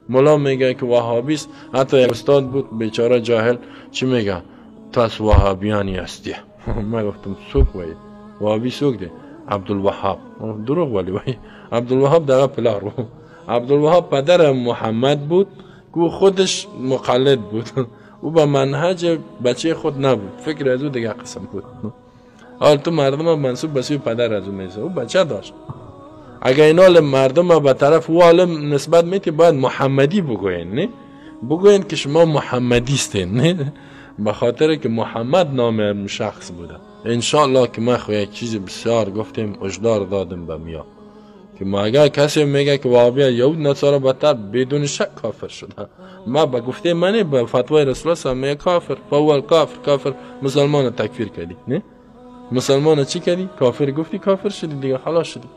ملا میگه که وهابی است. حتی یک استاد بود بیچاره جاهل، چی میگه؟ تو از وهابیانی هستی. من گفتم سوک وای وهابی سوک دی؟ عبدالوهاب. دروغ ولی وای عبدالوهاب دغه پلار و عبدالوهاب پدر محمد بود که خودش مقلد بود، او با منهج بچه خود نبود، فکر از او دیگه قسم بود. حال تو مردم منسوب به سوی پدر از او میزه، او بچه داشت. اگر اینا مردم به طرف او عالم نسبت میتی باید محمدی بگوین، نه بگوین که شما محمدی استین، نه به خاطر که محمد نام شخص بوده. انشاءالله که من خو یک چیز بسیار گفتیم، اجدار دادم به میا که ما اگر کسی میگه که وهابی یهود نصارا بدتر، بدون شک کافر شده. ما به گفته منی به فتوای رسول الله صلی کافر، فاول کافر، کافر مسلمان تکفیر کردی، نه مسلمان چی کردی؟ کافر گفتی، کافر شدی دیگه، خلاص شدی.